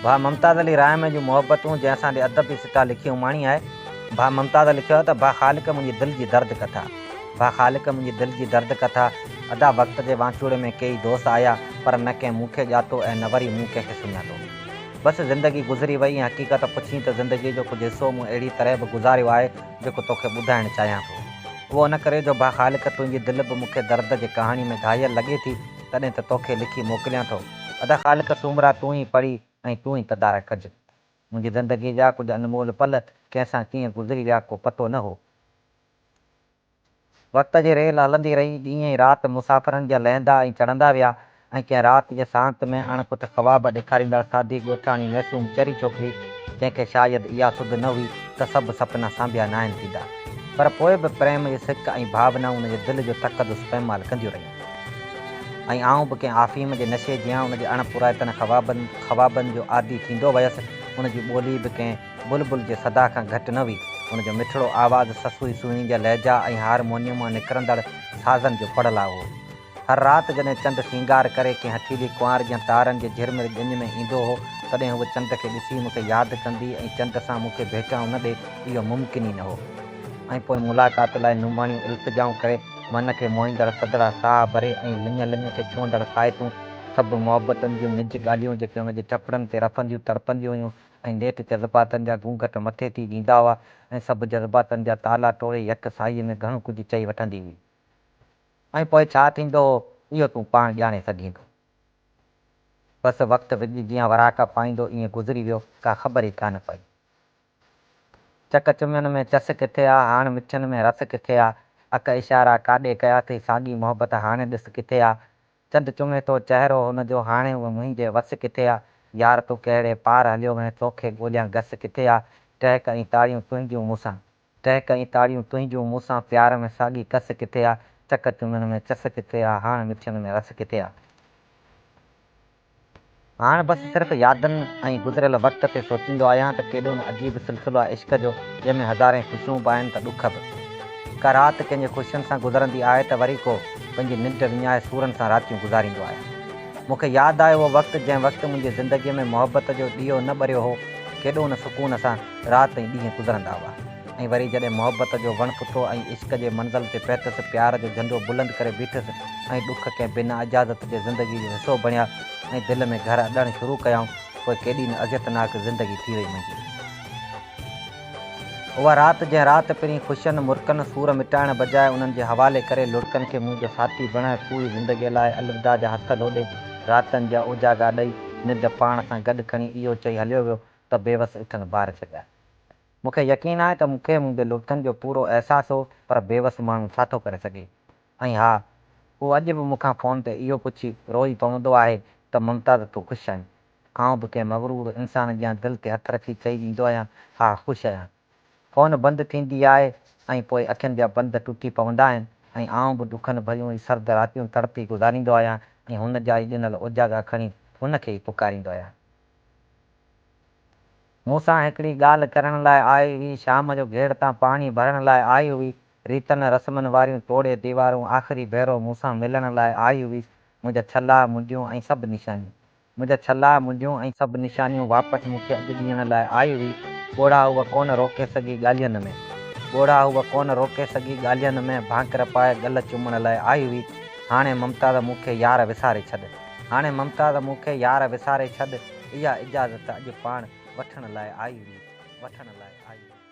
ڀاء ممتاز علي راهمي جون محبتون جنهن اسان ڏي ادبي سٽا لکي اماڻي آهي. ڀاء ممتاز لکيو آهي ته ڀاء خالق منهنجي دل جي درد ڪٿا ڀاء خالق منهنجي دل جي درد ڪٿا ادا وقت جي وانچوڙي ۾ ڪيئي دوست آيا پر نه ڪنهن مون کي ڄاتو ۽ نه وري مون ڪنهن کي سڃاتو. بس زندگي گذري وئي ۽ حقيقت پڇين ته زندگي جو ڪجهه حصو مون اهڙي طرح به گذاريو آهي جيڪو توکي ٻڌائڻ چاهيان ٿو. اهو ان ڪري جو ڀاء خالق تنهنجي دل به مون کي درد جي ڪهاڻي ۾ گهايل لڳي ٿي تڏهن ته توکي لکي موڪليان ٿو. ادا خالق سومرا تون ئي پڙهي ۽ تون ئي تدارڪ ڪج. منهنجي زندگيء جا ڪجهه انمول پل ڪنهن سان ڪيئن گذري ويا ڪو پتو نه هو. وقت جي ريل هلندي رهي، ڏينهن ۽ رات مسافرن جا لهندا ۽ چڙهندا ويا ۽ ڪنهن رات جي سانت ۾ اڻ کٽ خواب ڏيکاريندڙ سادي ڳوٺاڻي معصوم چري ڇوڪري جنهن کي شايد اها سڌ نه هئي ته سڀ سپنا سانڀيا ناهن ٿيندا پر پوء به پريم جي سڪ ۽ ڀاونائون ان جي دل جو تقدس پيمال ڪنديون رهيون. ۽ آئون به ڪنهن آفيم جي نشي جيان ان جي اڻ پورائتن خوابن خوابن جو عادي ٿيندو ويس. ان جي ٻولي به ڪنهن بلبل جي صدا کان گهٽ نه هئي. ان جو مٺڙو آواز سسئي سهڻي جا لهجا ۽ هارمونيم مان نڪرندڙ سازن جو پڙلاء هو. هر رات جڏهن چنڊ سينگار ڪري ڪنهن هٺيلي ڪنوار جيان تارن جي جهرمر ڄڃ ۾ ايندو هو، تڏهن هوء چنڊ کي ڏسي مون کي ياد ڪندي ۽ چنڊ سان مون کي ڀيٽائون نه ڏي، اهو ممڪن ئي نه هو. ۽ پوء ملاقات لاء نماڻيون التجائون ڪري، من کي موهيندڙ سڌڙا ساهه ڀري ۽ لڃ لڃ کي ڇهندڙ سائتون، سڀ محبتن جون نج ڳالهيون جيڪي هن جي چپڙن تي رڦنديون تڙپنديون هيون ۽ نيٺ جذباتن جا گهونگهٽ مٿي ٿي ويندا هئا ۽ سڀ جذباتن جا تالا ٽوڙي يڪ ساهيء ۾ گهڻو ڪجهه چئي وٺندي هئي. ۽ پوء ڇا ٿيندو هو، اهو تون پاڻ ڄاڻي سگهين ٿو. بس وقت وڄ جيان وراڪا پائيندو ائين گذري ويو، ڪا خبر ئي ڪانه پئي. چڪ چمين ۾ چس ڪٿي آ، هاڻ مٺين ۾ رس ڪٿي آ، اک اشارا ڪاڏي ڪيا ٿئي ساڳي محبت هاڻي ڏس ڪٿي آ، چنڊ چمي ٿو چهرو هن جو هاڻي اهو منهنجي وس ڪٿي آ، يار تون ڪهڙي پار هليو وئين توکي ڳوليان گس ڪٿي آ، ٽهڪ ۽ تاڙيون تنهنجون مون سان ٽهڪ ۽ تاڙيون تنهنجون مون سان پيار ۾ ساڳي ڪس ڪٿي آ، چڪ چمين ۾ چس ڪٿي آ، هاڻ مٺين ۾ رس ڪٿي آ. هاڻ بس صرف يادن ۽ گذريل وقت تي سوچيندو آهيان ته ڪيڏو نه عجيب سلسلو آهي عشق جو، جنهن ۾ هزارين خوشيون به آهن ته ڏک به. ڪا رات ڪنهن جي خوشين سان گذرندي آهي ته وري ڪو پنهنجي ننڊ وڃائي سورن سان راتيون گذاريندو آهي. مون کي ياد آهي اهو وقت جنهن وقت منهنجي زندگيء ۾ محبت جو ڏيئو نه ٻريو هو، ڪيڏو نه سڪون سان رات ۽ ڏينهن گذرندا هئا. ۽ وري جڏهن محبت جو وڻ ڦٽو ۽ عشق جي منزل تي پهتس، پيار جو جهنڊو بلند ڪري بيٺس ۽ ڏک ڪنهن بنا اجازت جي زندگيء جو حصو بڻيا ۽ دل ۾ گهر اڏڻ شروع ڪيائون، پوء ڪيڏي نه اذيتناڪ زندگي ٿي وئي منهنجي. اها رات جنهن رات پرين خوشين، مرڪن، سور مٽائڻ بجاء انهن جي حوالي ڪري لڙڪن کي منهنجو ساٿي بڻائي پوري زندگيء لاء الوداع جا هٿ لوڏي، راتن جا اوجاڳا ڏئي، ننڊ پاڻ سان گڏ کڻي اهو چئي هليو ويو ته بيوس اٺن بار ڇڏيا. مون کي يقين آهي ته مون کي منهنجي لڙڪن جو پورو احساس هو پر بيوس ماڻهو ڇا ٿو ڪري سگهي؟ ۽ ها، هو اڄ به مون کان فون تي اهو پڇي روئي پوندو آهي ته ممتاز تون خوش آهين؟ آئون به ڪنهن مغرور انسان جيان دل تي هٿ رکي چئي ڏيندو آهيان ها خوش آهيان. فون بند ٿيندي آهي ۽ پوء اکين جا بند ٽٽي پوندا آهن ۽ آئون به ڏکن ڀريون ئي سرد راتيون تڙپي گذاريندو آهيان ۽ هن جا ئي ڏنل اوجاڳا کڻي هن کي ئي پڪاريندو آهيان. مون سان هڪڙي ڳالهه ڪرڻ لاء آئي هئي، شام جو گهيڙ تان پاڻي ڀرڻ لاء آئي هئي، ريتن رسمن واريون ٽوڙي ديوارون آخري ڀيرو مون سان ملڻ لاء آئي هئي، منهنجا ڇلا، منڊيون ۽ سڀ نشانيون. منهنجا ڇلا، منڊيون ۽ سڀ نشانيون واپس مون کي اڄ ڏيڻ لاء آئي هئي، ڳوڙها هوء ڪونه روڪي سگهي ڳالهين ۾. ڳوڙها هوء ڪونه روڪي سگهي ڳالهين ۾، ڀانڪر پائي ڳل چمڻ لاء آئي هئي، هاڻي ممتاز مون کي يار وساري ڇڏ. هاڻي ممتاز مون کي يار وساري ڇڏ. اها اجازت اڄ پاڻ وٺڻ لاء آئي هئي، وٺڻ لاء آئي هئي.